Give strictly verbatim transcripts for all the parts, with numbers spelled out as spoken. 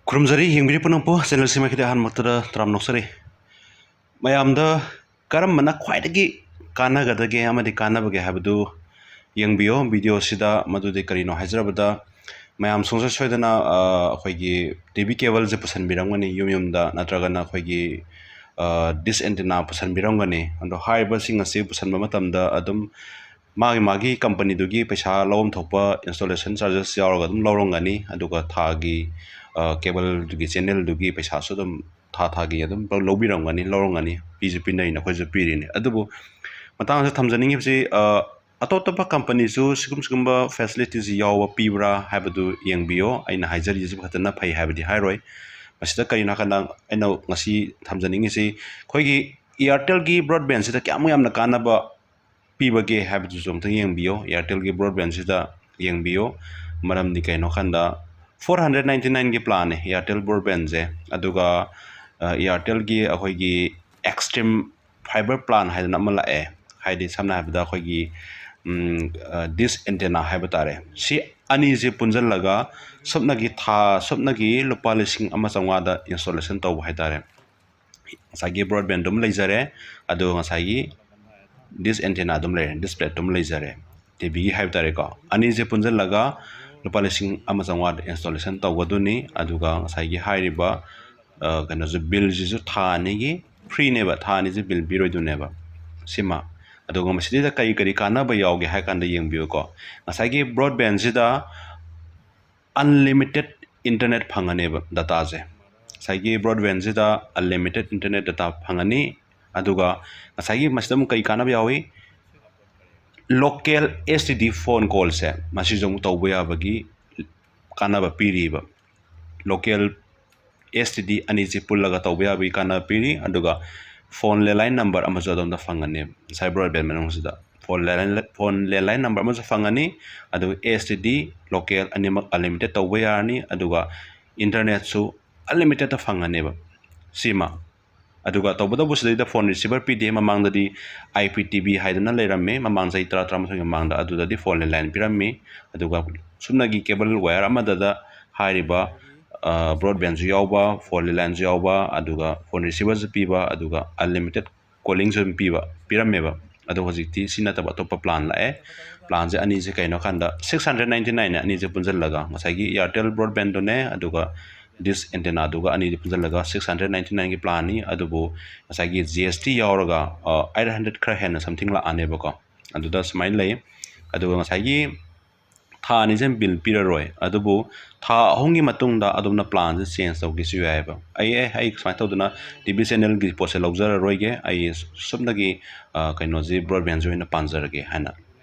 ꯈꯨꯔꯨꯝꯖꯔꯤ, ꯌꯦꯡꯕꯤꯔꯤ ꯄꯨꯝꯅꯃꯛꯄꯨ꯫ Channel ꯁꯤꯃ ꯈꯤꯇꯪ ꯑꯍꯥꯟꯕ ꯃꯛꯇꯗ ꯇꯔꯥꯝ ꯅꯣꯛꯆꯔꯤ꯫ ꯃꯌꯥꯝꯗ ꯀꯔꯝꯕꯅ ꯈ꯭ꯋꯥꯏꯗꯒꯤ ꯀꯥꯟꯅꯒꯗꯒꯦ ꯑꯃꯗꯤ ꯀꯥꯟꯅꯕꯒꯦ ꯍꯥꯏꯕꯗꯨ ꯌꯦꯡꯕꯤꯌꯣ video ꯁꯤꯗ꯫ ꯃꯗꯨꯗꯤ ꯀꯔꯤꯅꯣ ꯍꯥꯏꯖꯔꯕꯗ, ꯃꯌꯥꯝ ꯁꯨꯡꯁꯣꯏ ꯁꯣꯏꯗꯅ, ꯑ, ꯑꯩꯈꯣꯏꯒꯤ T V cable ꯁꯦ ꯄꯨꯁꯟꯕꯤꯔꯝꯒꯅꯤ ꯌꯨꯝ ꯌꯨꯝꯗ, ꯅꯠꯇ꯭ꯔꯒꯅ ꯑꯩꯈꯣꯏꯒꯤ, ꯑ, dish antenna ꯄꯨꯁꯟꯕꯤꯔꯝꯒꯅꯤ꯫ ꯑꯗꯣ ꯍꯥꯏꯔꯤꯕꯁꯤꯡ ꯑꯁꯤ ꯄꯨꯁꯟꯕ ꯃꯇꯝꯗ ꯑꯗꯨꯝ ꯃꯥꯒꯤ ꯃꯥꯒꯤ company ꯗꯨꯒꯤ ꯄꯩꯁꯥ ꯂꯧꯐꯝ ꯊꯣꯛꯄ installation charges ꯌꯥꯎꯔꯒ ꯑꯗꯨꯝ ꯂꯧꯔꯝꯒꯅꯤ꯫ ꯑꯗꯨꯒ ꯊꯥꯒꯤ, ꯑ, cable ꯗꯨꯒꯤ channel ꯗꯨꯒꯤ ꯄꯩꯁꯥꯁꯨ ꯑꯗꯨꯝ ꯊꯥ ꯊꯥꯒꯤ ꯑꯗꯨꯝ ꯂꯧ-, ꯂꯧꯕꯤꯔꯝꯒꯅꯤ, ꯂꯧꯔꯝꯒꯅꯤ, ꯄꯤꯁꯨ ꯄꯤꯅꯔꯤꯅꯤ, ꯑꯩꯈꯣꯏꯁꯨ ꯄꯤꯔꯤꯅꯤ꯫ ꯑꯗꯨꯕꯨ ꯃꯇꯥꯡ ꯑꯁꯤꯗ ꯊꯝꯖꯅꯤꯡꯉꯤꯕꯁꯤ, ꯑ, ꯑꯇꯣꯞ ꯑꯇꯣꯞꯄ company ꯁꯨ ꯁꯤꯒꯨꯝ-, ꯁꯤꯒꯨꯝꯕ facility ꯁꯤ ꯌꯥꯎꯕ ꯄꯤꯕ꯭ꯔꯥ ꯍꯥꯏꯕꯗꯨ ꯌꯦꯡꯕꯤꯌꯣ꯫ ꯑꯩꯅ ꯍꯥꯏꯖꯔꯤꯁꯤ ꯈꯛꯇꯅ ꯐꯩ ꯍꯥꯏꯕꯗꯤ ꯍꯥꯏꯔꯣꯏ꯫ ꯃꯁꯤꯗ ꯀꯔꯤꯅꯣ ꯍꯥꯏꯀꯥꯟꯗ ꯑꯩꯅ ꯉꯁꯤ ꯊꯝꯖꯅꯤꯡꯉꯤꯁꯤ, ꯑꯩꯈꯣꯏꯒꯤ Airtel ꯒꯤ broadband ꯁꯤꯗ ꯀꯌꯥꯃꯨꯛ ꯌꯥꯝꯅ ꯀꯥꯟꯅꯕ ꯄꯤꯕꯒꯦ ꯍꯥꯏꯕꯗꯨꯁꯨ ꯑꯃꯨꯛꯇꯪ ꯌꯦꯡꯕꯤꯌꯣ꯫ Airtel ꯒꯤ broadband ꯁꯤꯗ ꯌꯦꯡꯕꯤꯌꯣ꯫ ꯃꯔꯝꯗꯤ ꯀꯩꯅꯣ ꯍꯥꯏꯀꯥꯟꯗ, four hundred ninety nine ꯒꯤ plan ꯅꯦ Airtel broadband ꯁꯦ꯫ ꯑꯗꯨꯒ, ꯑ, Airtel ꯒꯤ ꯑꯩꯈꯣꯏꯒꯤ Xtreme Fiber plan ꯍꯥꯏꯗꯅ ꯑꯃ ꯂꯥꯛꯑꯦ꯫ ꯍꯥꯏꯗꯤ ꯁꯝꯅ ꯍꯥꯏꯔꯕꯗ ꯑꯩꯈꯣꯏꯒꯤ, ꯎꯝ, ꯑ, dish antenna ꯍꯥꯏꯕ ꯇꯥꯔꯦ꯫ ꯁꯤ ꯑꯅꯤꯁꯦ ꯄꯨꯟꯁꯤꯜꯂꯒ ꯁꯨꯞꯅꯒꯤ ꯊꯥ, ꯁꯨꯞꯅꯒꯤ ꯂꯨꯄꯥ ꯂꯤꯁꯤꯡ ꯑꯃ ꯆꯥꯝꯃꯉꯥꯗ installation ꯇꯧꯕ ꯍꯥꯏ ꯇꯥꯔꯦ꯫ ꯉꯁꯥꯏꯒꯤ broadband ꯗꯨꯝ ꯂꯩꯖꯔꯦ, ꯑꯗꯨꯒ ꯉꯁꯥꯏꯒꯤ dish antenna ꯑꯗꯨꯝ ꯂꯩꯔꯦ, dish plate ꯗꯨꯝ ꯂꯩꯖꯔꯦ꯫ T V ꯒꯤ ꯍꯥꯏꯕ ꯇꯥꯔꯦꯀꯣ, ꯑꯅꯤꯁꯦ ꯄꯨꯟꯁꯤꯜꯂꯒ ꯂꯨꯄꯥ ꯂꯤꯁꯤꯡ ꯑꯃ ꯆꯥꯝꯃꯉꯥꯗ installation ꯇꯧꯒꯗꯣꯏꯅꯤ꯫ ꯑꯗꯨꯒ ꯉꯁꯥꯏꯒꯤ ꯍꯥꯏꯔꯤꯕ, ꯑ, ꯀꯩꯅꯣꯁꯦ, bill ꯁꯤꯁꯨ ꯊꯥ ꯑꯅꯤꯒꯤ free ꯅꯦꯕ, ꯊꯥ ꯑꯅꯤꯁꯦ bill ꯄꯤꯔꯣꯏꯗꯣꯏꯅꯦꯕ꯫ ꯁꯤꯃ꯫ ꯑꯗꯨꯒ ꯃꯁꯤꯗꯩꯗ ꯀꯔꯤ ꯀꯔꯤ ꯀꯥꯟꯅꯕ ꯌꯥꯎꯒꯦ ꯍꯥꯏ ꯀꯥꯟꯗ ꯌꯦꯡꯕꯤꯌꯨꯀꯣ꯫ ꯉꯁꯥꯏꯒꯤ broadband ꯁꯤꯗ unlimited internet ꯐꯪꯉꯅꯦꯕ data ꯁꯦ꯫ ꯉꯁꯥꯏꯒꯤ broadband ꯁꯤꯗ unlimited internet data ꯐꯪꯉꯅꯤ꯫ ꯑꯗꯨꯒ ꯉꯁꯥꯏꯒꯤ ꯃꯁꯤꯗ ꯑꯃꯨꯛ ꯀꯔꯤ ꯀꯥꯟꯅꯕ ꯌꯥꯎꯏ? Local S T D phone call ꯁꯦ ꯃꯁꯤꯁꯨ ꯑꯃꯨꯛ ꯇꯧꯕ ꯌꯥꯕꯒꯤ ꯀꯥꯟꯅꯕ ꯄꯤꯔꯤꯕ꯫ Local S T D ꯑꯅꯤꯁꯤ ꯄꯨꯜꯂꯒ ꯇꯧꯕ ꯌꯥꯕꯒꯤ ꯀꯥꯟꯅꯕ ꯄꯤꯔꯤ꯫ ꯑꯗꯨꯒ phone landline number ꯑꯃꯁꯨ ꯑꯗꯣꯝꯗ ꯐꯪꯒꯅꯤ ꯉꯁꯥꯏ broadband ꯃꯅꯨꯡꯁꯤꯗ꯫ Phone landline, phone landline number ꯑꯃꯁꯨ ꯐꯪꯒꯅꯤ꯫ ꯑꯗꯨꯒ S T D, local ꯑꯅꯤꯃꯛ unlimited ꯇꯧꯕ ꯌꯥꯔꯅꯤ꯫ ꯑꯗꯨꯒ internet ꯁꯨ unlimited ꯇ ꯐꯪꯒꯅꯦꯕ꯫ ꯁꯤꯃ꯫ ꯑꯗꯨꯒ ꯇꯧꯕꯇꯕꯨ ꯁꯤꯗꯩꯗ phone receiver ꯄꯤꯗꯦ꯫ ꯃꯃꯥꯡꯗꯗꯤ I P T V ꯍꯥꯏꯗꯅ ꯂꯩꯔꯝꯃꯤ, ꯃꯃꯥꯡ ꯆꯍꯤ ꯇꯔꯥ, ꯇꯔꯥꯃꯥꯊꯣꯏꯒꯤ ꯃꯃꯥꯡꯗ, ꯑꯗꯨꯗꯗꯤ phone landline ꯄꯤꯔꯝꯃꯤ꯫ ꯑꯗꯨꯒ ꯁꯨꯞꯅꯒꯤ cable wire ꯑꯃꯗꯗ ꯍꯥꯏꯔꯤꯕ, ꯕ꯭ꯔꯣꯗꯕꯦꯟꯁꯨ ꯌꯥꯎꯕ, ꯐꯣꯟ ꯂꯦꯟꯂꯥꯏꯟꯁꯨ ꯌꯥꯎꯕ, ꯑꯗꯨꯒ ꯐꯣꯟ ꯔꯤꯁꯤꯚꯔꯁꯨ ꯄꯤꯕ, ꯑꯗꯨꯒ ꯑꯟꯂꯤꯃꯤꯇꯦꯠ ꯀꯣꯂꯤꯡꯁꯨ ꯑꯗꯨꯝ ꯄꯤꯕ, ꯄꯤꯔꯝꯃꯦꯕ꯫ ꯑꯗꯣ ꯍꯧꯖꯤꯛꯇꯤ ꯁꯤ ꯅꯠꯇꯕ ꯑꯇꯣꯞꯄ ꯄ꯭ꯂꯥꯟ ꯂꯥꯛꯑꯦ꯫ ꯄ꯭ꯂꯥꯟꯁꯦ ꯑꯅꯤꯁꯦ ꯀꯩꯅꯣ ꯍꯥꯏ ꯀꯥꯟꯗ six hundred ninety nine ꯑꯅꯤꯁꯦ ꯄꯨꯟꯁꯤꯜꯂꯒ, ꯉꯁꯥꯏꯒꯤ Airtel broadbandꯗꯨꯅꯦ ꯑꯗꯨꯒ ꯗꯤꯁ ꯑꯦꯟꯇꯦꯅꯥꯗꯨꯒ ꯑꯅꯤꯗꯤ ꯄꯨꯟꯁꯤꯜꯂꯒ six hundred ninety nineꯒꯤ ꯄ꯭ꯂꯥꯟꯅꯤ꯫ ꯑꯗꯨꯕꯨ ꯉꯁꯥꯏꯒꯤ ꯖꯤ ꯑꯦꯁ ꯇꯤ ꯌꯥꯎꯔꯒ eight hundred ꯈꯔ ꯍꯦꯟꯅ something ꯂꯥꯛꯑꯅꯦꯕꯀꯣ꯫ ꯑꯗꯨꯗ ꯁꯨꯃꯥꯏꯅ ꯂꯩ꯫ ꯑꯗꯨꯒ ꯉꯁꯥꯏꯒꯤ ꯊꯥ ꯑꯅꯤꯁꯦ ꯕꯤꯜ ꯄꯤꯔꯔꯣꯏ, ꯑꯗꯨꯕꯨ ꯊꯥ ꯑꯍꯨꯝꯒꯤ ꯃꯇꯨꯡꯗ ꯑꯗꯣꯝꯅ ꯄ꯭ꯂꯥꯟꯁꯦ ꯆꯦꯟꯖ ꯇꯧꯒꯦꯁꯨ ꯌꯥꯏꯑꯕ꯫ ꯑꯩ ꯑꯦ ꯑꯩ ꯁꯨꯃꯥꯏꯅ ꯇꯧꯗꯅ ꯇꯤ ꯚꯤ ꯆꯦꯅꯦꯜꯒꯤ ꯄꯣꯠꯁꯦ ꯂꯧꯖꯔꯔꯣꯏꯒꯦ, ꯑꯩ ꯁꯨꯞꯅꯒꯤ ꯀꯩꯅꯣꯁꯤ ꯕ꯭ꯔꯣꯗꯕꯦꯟꯁꯤ ꯑꯣꯏꯅ ꯄꯥꯟꯖꯔꯒꯦ ꯍꯥꯏꯅ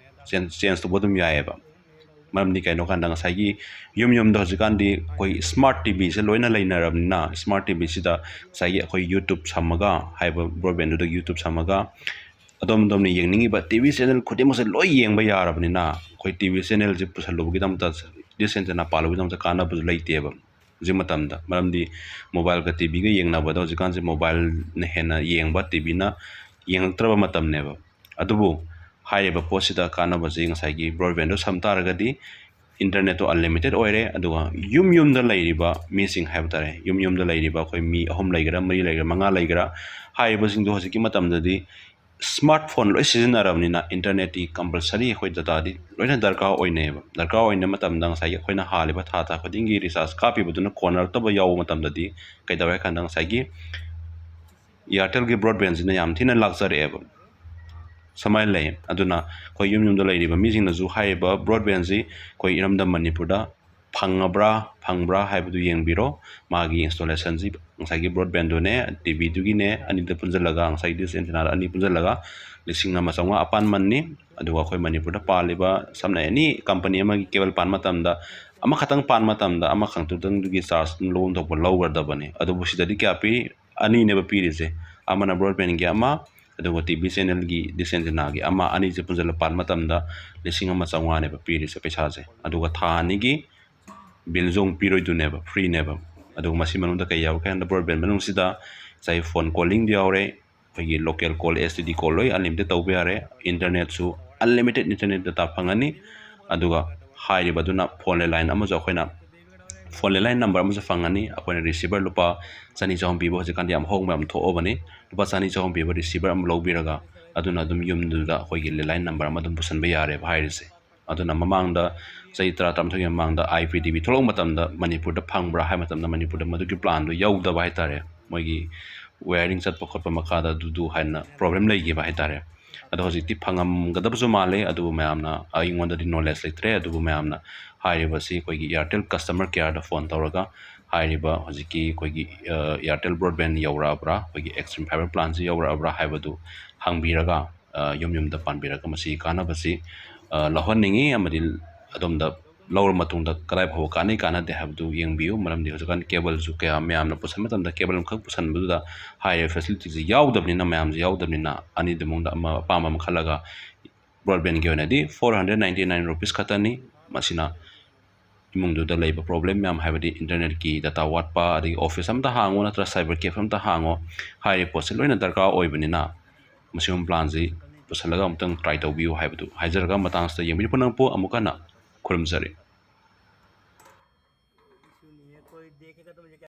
ꯆꯦꯟꯖ ꯇꯧꯕ ꯑꯗꯨꯝ ꯌꯥꯏꯑꯕ꯫ ꯃꯔꯝꯗꯤ ꯀꯩꯅꯣ ꯍꯥꯏ ꯀꯥꯟꯗ ꯉꯁꯥꯏꯒꯤ ꯌꯨꯝ ꯌꯨꯝꯗ ꯍꯧꯖꯤꯛꯀꯥꯟꯗꯤ ꯑꯩꯈꯣꯏ ꯁ꯭ꯃꯥꯔꯠ ꯇꯤ ꯚꯤꯁꯦ ꯂꯣꯏꯅ ꯂꯩꯅꯔꯕꯅꯤꯅ, ꯁ꯭ꯃꯥꯔꯠ ꯇꯤ ꯚꯤꯁꯤꯗ ꯉꯁꯥꯏꯒꯤ ꯑꯩꯈꯣꯏ ꯌꯨꯇ꯭ꯌꯨꯕ ꯁꯝꯃꯒ, ꯍꯥꯏꯕ ꯕ꯭ꯔꯣꯗꯕꯦꯟꯗꯨꯗ ꯌꯨꯇ꯭ꯌꯨꯕ ꯁꯝꯃꯒ ꯑꯗꯣꯝ ꯑꯗꯣꯝꯅ ꯌꯦꯡꯅꯤꯡꯉꯤꯕ ꯇꯤ ꯚꯤ ꯆꯦꯅꯦꯜ ꯈꯨꯗꯤꯡꯃꯛꯁꯦ ꯂꯣꯏ ꯌꯦꯡꯕ ꯌꯥꯔꯕꯅꯤꯅ, ꯑꯩꯈꯣꯏ ꯇꯤ ꯚꯤ ꯆꯦꯅꯦꯜꯁꯦ ꯄꯨꯁꯜꯂꯨꯕꯒꯤꯗꯃꯛꯇ, ꯗꯤꯁ ꯑꯦꯟꯇꯦꯅꯥ ꯄꯥꯜꯂꯨꯕꯒꯤꯗꯃꯛꯇ ꯀꯥꯟꯅꯕꯁꯨ ꯂꯩꯇꯦꯕ ꯍꯧꯖꯤꯛ ꯃꯇꯝꯗ꯫ ꯃꯔꯝꯗꯤ ꯃꯣꯕꯥꯏꯜꯒ ꯇꯤ ꯚꯤꯒ ꯌꯦꯡꯅꯕꯗ ꯍꯧꯖꯤꯛꯀꯥꯟꯁꯦ ꯃꯣꯕꯥꯏꯜꯅ ꯍꯦꯟꯅ ꯌꯦꯡꯕ, ꯇꯤ ꯚꯤꯅ ꯌꯦꯡꯉꯛꯇ꯭ꯔꯕ ꯃꯇꯝꯅꯦꯕ꯫ ꯑꯗꯨꯕꯨ ꯍꯥꯏꯔꯤꯕ ꯄꯣꯠꯁꯤꯗ ꯀꯥꯟꯅꯕꯁꯤ ꯉꯁꯥꯏꯒꯤ ꯕ꯭ꯔꯣꯗꯕꯦꯟꯗꯣ ꯁꯝ ꯇꯥꯔꯒꯗꯤ ꯏꯟꯇꯔꯅꯦꯠꯇꯣ ꯑꯟꯂꯤꯃꯤꯇꯦꯠ ꯑꯣꯏꯔꯦ꯫ ꯑꯗꯨꯒ ꯌꯨꯝ ꯌꯨꯝꯗ ꯂꯩꯔꯤꯕ ꯃꯤꯁꯤꯡ ꯍꯥꯏꯕ ꯇꯥꯔꯦ, ꯌꯨꯝ ꯌꯨꯝꯗ ꯂꯩꯔꯤꯕ ꯑꯩꯈꯣꯏ ꯃꯤ ꯑꯍꯨꯝ ꯂꯩꯒꯦꯔꯥ, ꯃꯔꯤ ꯂꯩꯒꯦꯔꯥ, ꯃꯉꯥ ꯂꯩꯒꯦꯔꯥ, ꯍꯥꯏꯔꯤꯕꯁꯤꯡꯗꯣ ꯍꯧꯖꯤꯛꯀꯤ ꯃꯇꯝꯗꯗꯤ ꯁ꯭ꯃꯥꯔꯠ ꯐꯣꯟ ꯂꯣꯏ ꯁꯤꯖꯤꯟꯅꯔꯕꯅꯤꯅ ꯏꯟꯇꯔꯅꯦꯠꯇꯤ ꯀꯝꯄꯜꯁꯔꯤ ꯑꯩꯈꯣꯏ ꯗꯇꯥꯗꯤ ꯂꯣꯏꯅ ꯗꯔꯀꯥꯔ ꯑꯣꯏꯅꯩꯌꯦꯕ꯫ ꯗꯔꯀꯥꯔ ꯑꯣꯏꯅ ꯃꯇꯝꯗ ꯉꯁꯥꯏꯒꯤ ꯑꯩꯈꯣꯏꯅ ꯍꯥꯜꯂꯤꯕ ꯊꯥ ꯊꯥ ꯈꯨꯗꯤꯡꯒꯤ ꯔꯤꯆꯥꯔꯖ ꯀꯥꯞꯄꯤꯕꯗꯨꯅ ꯀꯣꯟꯅꯔꯛꯇꯕ ꯌꯥꯎꯕ ꯃꯇꯝꯗꯗꯤ ꯀꯩꯗꯧꯋꯦ ꯍꯥꯏ ꯀꯥꯟꯗ ꯉꯁꯥꯏꯒꯤ ꯏꯌꯥꯔꯇꯦꯜꯒꯤ ꯕ꯭ꯔꯣꯗꯕꯦꯟꯁꯤꯅ ꯌꯥꯝ ꯊꯤꯅ ꯂꯥꯛꯆꯔꯛꯑꯦꯕ꯫ ꯁꯨꯃꯥꯏꯅ ꯂꯩ꯫ ꯑꯗꯨꯅ ꯑꯩꯈꯣꯏ ꯌꯨꯝ ꯌꯨꯝꯗ ꯂꯩꯔꯤꯕ ꯃꯤꯁꯤꯡꯅꯁꯨ ꯍꯥꯏꯔꯤꯕ ꯕ꯭ꯔꯣꯗꯕꯦꯟꯁꯤ ꯑꯩꯈꯣꯏ ꯏꯔꯝꯗꯝ ꯃꯅꯤꯄꯨꯔꯗ ꯐꯪꯉꯕ꯭ꯔꯥ, ꯐꯪꯕ꯭ꯔꯥ ꯍꯥꯏꯕꯗꯨ ꯌꯦꯡꯕꯤꯔꯣ꯫ ꯃꯥꯒꯤ ꯏꯟꯁꯇꯣꯂꯦꯁꯟꯁꯤ ꯉꯁꯥꯏꯒꯤ ꯕ꯭ꯔꯣꯗꯕꯦꯟꯗꯨꯅꯦ, ꯇꯤ ꯚꯤꯗꯨꯒꯤꯅꯦ, ꯑꯅꯤꯗ ꯄꯨꯟꯁꯤꯜꯂꯒ, ꯉꯁꯥꯏꯒꯤ ꯗꯤꯁ ꯑꯦꯟꯇꯦꯅꯥꯗ ꯑꯅꯤ ꯄꯨꯟꯁꯤꯜꯂꯒ ꯂꯤꯁꯤꯡ ꯑꯃ ꯆꯥꯝꯃꯉꯥ ꯑꯄꯥꯟ ꯃꯟꯅꯤ꯫ ꯑꯗꯨꯒ ꯑꯩꯈꯣꯏ ꯃꯅꯤꯄꯨꯔꯗ ꯄꯥꯜꯂꯤꯕ, ꯁꯝꯅ ꯑꯦꯅꯤ ꯀꯝꯄꯅꯤ ꯑꯃꯒꯤ ꯀꯦꯕꯜ ꯄꯥꯟ ꯃꯇꯝꯗ, ꯑꯃꯈꯛꯇꯪ ꯄꯥꯟ ꯃꯇꯝꯗ ꯑꯃꯈꯛꯇꯪꯗꯨꯒꯤ ꯆꯥꯔꯖ ꯑꯗꯨꯝ ꯂꯧꯐꯝ ꯊꯣꯛꯄ ꯂꯧꯒꯗꯕꯅꯤ꯫ ꯑꯗꯨꯕꯨ ꯁꯤꯗꯗꯤ ꯀꯌꯥ ꯄꯤ? ꯑꯅꯤꯅꯦꯕ ꯄꯤꯔꯤꯁꯦ, ꯑꯃꯅ ꯕ꯭ꯔꯣꯗꯕꯦꯟꯒꯤ ꯑꯃ, ꯑꯗꯨꯒ ꯇꯤ ꯚꯤ ꯆꯦꯅꯦꯜꯒꯤ, ꯗꯤꯁ ꯑꯦꯟꯇꯦꯅꯥꯒꯤ ꯑꯃ, ꯑꯅꯤꯁꯦ ꯄꯨꯟꯁꯤꯜꯂ ꯄꯥꯟ ꯃꯇꯝꯗ ꯂꯤꯁꯤꯡ ꯑꯃ ꯆꯥꯝꯃꯉꯥꯅꯦꯕ ꯄꯤꯔꯤꯁꯦ ꯄꯩꯁꯥꯁꯦ꯫ ꯑꯗꯨꯒ ꯊꯥ ꯑꯅꯤꯒꯤ ꯕꯤꯜꯁꯨ ꯑꯃꯨꯛ ꯄꯤꯔꯣꯏꯗꯣꯏꯅꯦꯕ, ꯐ꯭ꯔꯤꯅꯦꯕ꯫ ꯑꯗꯨꯒ ꯃꯁꯤ ꯃꯅꯨꯡꯗ ꯀꯩ ꯌꯥꯎꯒꯦ ꯍꯥꯏ ꯀꯥꯟꯗ ꯕ꯭ꯔꯣꯗꯕꯦꯟ ꯃꯅꯨꯡꯁꯤꯗ ꯉꯁꯥꯏ ꯐꯣꯟ ꯀꯣꯂꯤꯡꯗꯤ ꯌꯥꯎꯔꯦ, ꯑꯩꯈꯣꯏꯒꯤ ꯂꯣꯀꯦꯜ ꯀꯣꯜ, ꯑꯦꯁ ꯇꯤ ꯗꯤ ꯀꯣꯜ ꯂꯣꯏ ꯑꯟꯂꯤꯃꯤꯇꯦꯠ ꯇꯧꯕ ꯌꯥꯔꯦ, ꯏꯟꯇꯔꯅꯦꯠꯁꯨ ꯑꯟꯂꯤꯃꯤꯇꯦꯠ ꯏꯟꯇꯔꯅꯦꯠ ꯗꯇꯥ ꯐꯪꯉꯅꯤ꯫ ꯑꯗꯨꯒ ꯍꯥꯏꯔꯤꯕ ꯑꯗꯨꯅ ꯐꯣꯟ ꯂꯦꯟꯂꯥꯏꯟ ꯑꯃꯁꯨ ꯑꯩꯈꯣꯏꯅ Phone landline number ꯑꯃꯁꯨ ꯐꯪꯉꯅꯤ꯫ ꯑꯩꯈꯣꯏꯅ receiver ꯂꯨꯄꯥ ꯆꯅꯤ ꯆꯍꯨꯝ ꯄꯤꯕ, ꯍꯧꯖꯤꯛꯀꯥꯟꯗꯤ ꯌꯥꯝ ꯍꯣꯡꯕ ꯌꯥꯝ ꯊꯣꯛꯑꯕꯅꯤ, ꯂꯨꯄꯥ ꯆꯅꯤ ꯆꯍꯨꯝ ꯄꯤꯕ receiver ꯑꯃ ꯂꯧꯕꯤꯔꯒ ꯑꯗꯨꯅ ꯑꯗꯨꯝ ꯌꯨꯝꯗꯨꯗ ꯑꯩꯈꯣꯏꯒꯤ landline number ꯑꯃ ꯑꯗꯨꯝ ꯄꯨꯁꯟꯕ ꯌꯥꯔꯦꯕ ꯍꯥꯏꯔꯤꯁꯦ꯫ ꯑꯗꯨꯅ ꯃꯃꯥꯡꯗ, ꯆꯍꯤ ꯇꯔꯥ ꯇꯔꯥꯃꯥꯊꯣꯏꯒꯤ ꯃꯃꯥꯡꯗ IPTV ꯊꯣꯛꯂꯛꯄ ꯃꯇꯝꯗ ꯃꯅꯤꯄꯨꯔꯗ ꯐꯪꯕ꯭ꯔꯥ ꯍꯥꯏꯕ ꯃꯇꯝꯗ ꯃꯅꯤꯄꯨꯔꯗ ꯃꯗꯨꯒꯤ planꯗꯨ ꯌꯧꯗꯕ ꯍꯥꯏꯇꯥꯔꯦ꯫ ꯃꯣꯏꯒꯤ wiring ꯆꯠꯄ ꯈꯣꯠꯄ ꯃꯈꯥꯗ ꯑꯗꯨꯗꯨ ꯍꯥꯏꯅ problem ꯂꯩꯈꯤꯕ ꯍꯥꯏꯇꯥꯔꯦ꯫ ꯑꯗꯣ ꯍꯧꯖꯤꯛꯇꯤ ꯐꯪꯉꯝꯒꯗꯕꯁꯨ ꯃꯥꯜꯂꯦ, ꯑꯗꯨꯕꯨ ꯃꯌꯥꯝꯅ, ꯑꯩꯉꯣꯟꯗꯗꯤ knowledge ꯂꯩꯇ꯭ꯔꯦ, ꯑꯗꯨꯕꯨ ꯃꯌꯥꯝꯅ ꯍꯥꯏꯔꯤꯕꯁꯤ ꯑꯩꯈꯣꯏꯒꯤ Airtel customer careꯗ phone ꯇꯧꯔꯒ ꯍꯥꯏꯔꯤꯕ ꯍꯧꯖꯤꯛꯀꯤ ꯑꯩꯈꯣꯏꯒꯤ, ꯑ, Airtel broadband ꯌꯧꯔꯛꯑꯕ꯭ꯔꯥ, ꯑꯩꯈꯣꯏꯒꯤ Xtream Fiber planꯁꯤ ꯌꯧꯔꯛꯑꯕ꯭ꯔꯥ ꯍꯥꯏꯕꯗꯨ ꯍꯪꯕꯤꯔꯒ, ꯑ, ꯌꯨꯝ ꯌꯨꯝꯗ ꯄꯥꯟꯕꯤꯔꯒ ꯃꯁꯤꯒꯤ ꯀꯥꯟꯅꯕꯁꯤ, ꯑ, ꯂꯧꯍꯟꯅꯤꯡꯉꯤ, ꯑꯃꯗꯤ ꯑꯗꯣꯝꯗ ꯂꯧꯔ ꯃꯇꯨꯡꯗ ꯀꯗꯥꯏ ꯐꯥꯎꯕ ꯀꯥꯟꯅꯩ ꯀꯥꯟꯅꯗꯦ ꯍꯥꯏꯕꯗꯨ ꯌꯦꯡꯕꯤꯌꯨ꯫ ꯃꯔꯝꯗꯤ ꯍꯧꯖꯤꯛꯀꯥꯟ cableꯁꯨ ꯀꯌꯥ ꯃꯌꯥꯝꯅ ꯄꯨꯁꯟꯕ ꯃꯇꯝꯗ cable ꯑꯃꯈꯛ ꯄꯨꯁꯟꯕꯗꯨꯗ ꯍꯥꯏꯔꯤꯕ facilityꯁꯤ ꯌꯥꯎꯗꯕꯅꯤꯅ, ꯃꯌꯥꯝꯁꯤ ꯌꯥꯎꯗꯕꯅꯤꯅ, ꯑꯅꯤꯗꯨ ꯃꯅꯨꯡꯗ ꯑꯃ ꯑꯄꯥꯝꯕ ꯑꯃ ꯈꯜꯂꯒ, broadbandꯒꯤ ꯑꯣꯏꯅꯗꯤ four hundred ninety nine rupees ꯈꯛꯇꯅꯤ꯫ ꯃꯁꯤꯅ ꯏꯃꯨꯡꯗꯨꯗ ꯂꯩꯕ problem ꯃꯌꯥꯝ, ꯍꯥꯏꯕꯗꯤ internetꯀꯤ data ꯋꯥꯠꯄ, ꯑꯗꯒꯤ office ꯑꯃꯇ ꯍꯥꯡꯉꯣ ꯅꯠꯇ꯭ꯔꯒ cyber cafe ꯑꯃꯇ ꯍꯥꯡꯉꯣ, ꯍꯥꯏꯔꯤꯕ ꯄꯣꯠꯁꯤ ꯂꯣꯏꯅ ꯗꯔꯀꯥꯔ ꯑꯣꯏꯕꯅꯤꯅ, ꯃꯁꯤꯒꯨꯝꯕ planꯁꯤ ꯄꯨꯁꯜꯂꯒ ꯑꯃꯨꯛꯇꯪ try ꯇꯧꯕꯤꯌꯨ ꯍꯥꯏꯕꯗꯨ ꯍꯥꯏꯖꯔꯒ, ꯃꯇꯥꯡꯁꯤꯗ ꯌꯦꯡꯕꯤꯔꯤꯕ ꯄꯨꯝꯅꯃꯛꯄꯨ ꯑꯃꯨꯛ ꯍꯟꯅ ꯈꯨꯔꯨꯝꯖꯔꯤ꯫